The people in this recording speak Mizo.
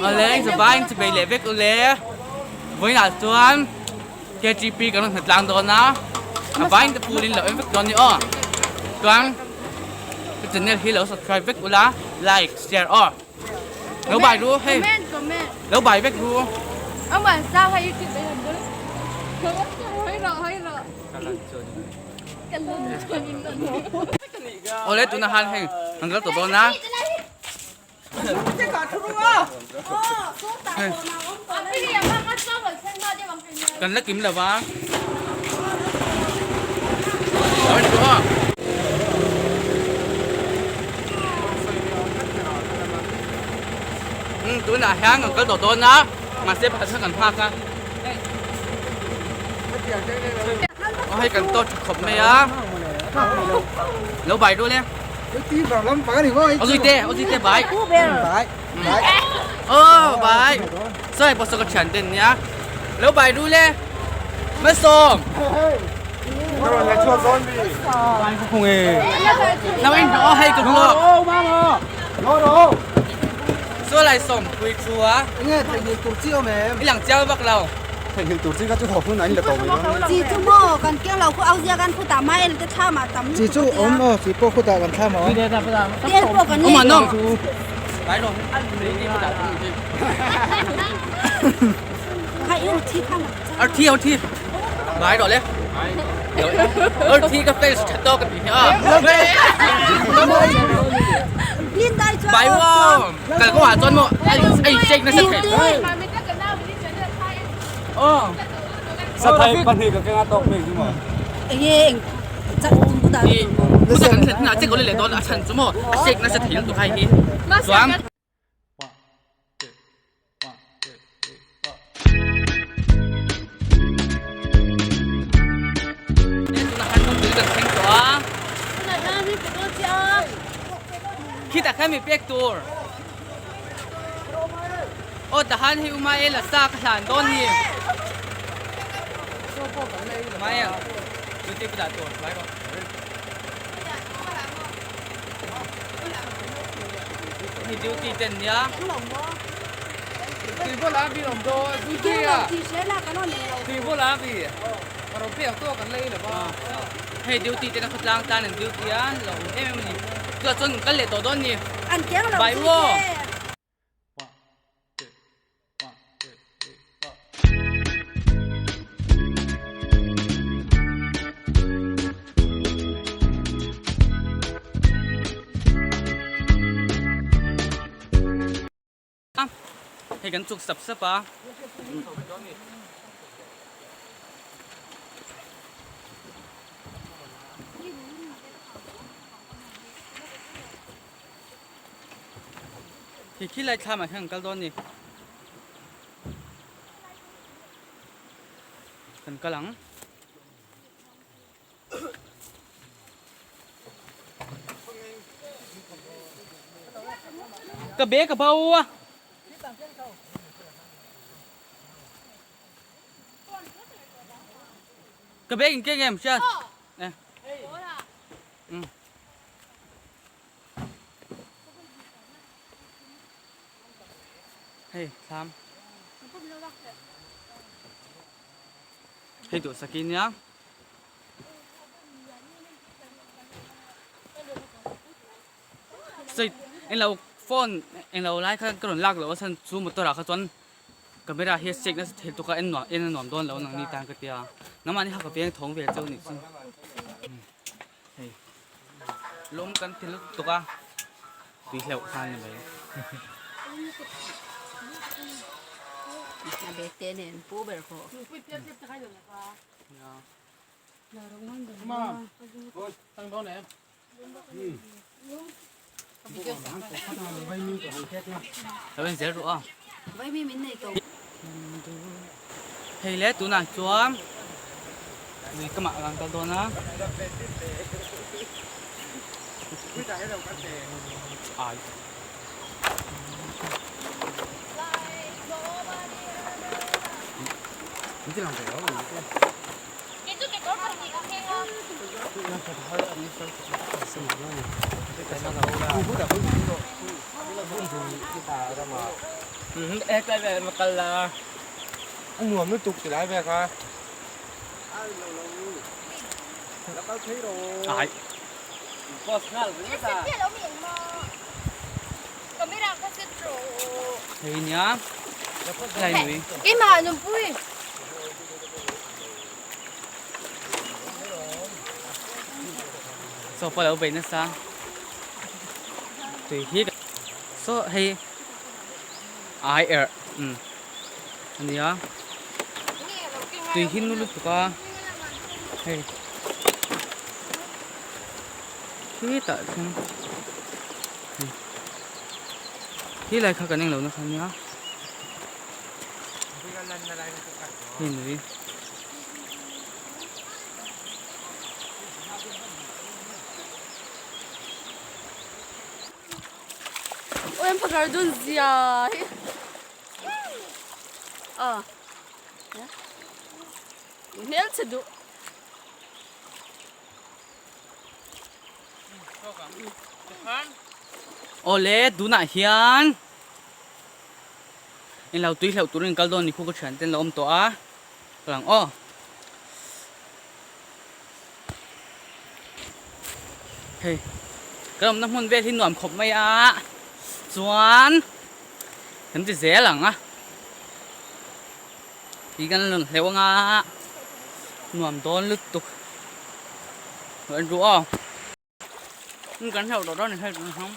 Awle zavai in chawei leh vek ule vawiinah chuan KTP kan rawn hnatlang dawn a a vaiin te phul in lo en vek dawn a ni aw chuan ka channel hi lo subscribe vek ula like share aw lo bai ru hei lo bai vek ru. Awle tunah khan hei kan kal tawh dawn a. Kan la kim lo va. Tunah hian kan kal tawh dawn a mahse pakhat kha kan nghak a. Aw hei kan tawt tha khawp mai a. Lo bai ru le. Aw zui te, aw zui te bai. Aw bai. Sawi pawh saw ka thian ten nia. Lo bai ru le. Malsawm. Nang in aw hei ka vlog. Saw lai sawm pui thu a. I lang chiang vak lo. Theihnghilh tur chi kha chu haw hun a in la tawh mai dawn. Chi chu maw kan keng lo khu au zia kan khutah mai el te thlam ah tam Chi chu awm aw chi pawh khutah kan thlam a awm. Tel pawh kan nei lo. Kha i thi kha na. Ar thi ar thi. Ngai rawh le. Ar thi ka face tha tawk ka ti hi a. Bai wo. Kal ko ah chuan maw ai shake nasa thei. Sathai pahnih ka keng a tawk bik chu maw. Enge eng chat tum bu da Bu da kan thlen na che ko le le don a chan chu maw a shake nasa thei lutuk hai hi. Chuan Khitah khan mi pek tur. Aw tahan hei uma e lasa ka hlan dawn ni. Mai ang. Duty ka dah tur. Mai rawh. Hei duty ten nia. Tui bola bi awm dawn duty a. Tui bola bi. Ka rawn pek tawk an lei lo va. Hei duty ten a khawtlang tan an duty a lo awm em em a ni. Chutah chuan kan kal leh tawh dawn ni. An keng lo Bye aw. Hei kan chuk sap sap a. Khi khi lai thlam ah hian kan kal dawn a ni. Kan kal ang. Ka bag a bo a. Ka bag in keng em hriat? Eh. Hei thlam. Hei duh sakin nia. Sei englo phone englo lai kha ka rawn lak loh a chhan chu motor ah kha chuan camera hi a check nasa thei tuk a en nuam en a nuam dawn lo nang ni tan ka tia nangmahni kha ka veng thawng ve cheu nih chu hei lawm kan ti lutuk a tui hleuh khan ni mai. A bag te nen pu ber khawh. Hei le tunah chuan lui ka mah kan kal dawn a ai. Hetlai vel a kal la. A nuam lutuk ti lai vel kha. Ai. Hei nia. Lai nui. Keimah nunpui. Saw pawh lo bei nasa. Tui hi saw hei ai erh umm a nia tui hi nu lutuk a hei khitah khian khi lai kha kan englo nasa nia hei nui. Ôi phakar dun zia hi. Ờ. Hmel che duh. Awle tunah hian in lo tui hlauh turin kal dawn ni khu ka thian ten lo awm tawh a. Ka lang aw. Hei kan awmna hmun vel hi nuam khawp mai a chuan kan ti zel ang a ti kan rawn hleuh anga nuam dawn lutuk an ru aw kan hleuh tawh dawn a ni hei.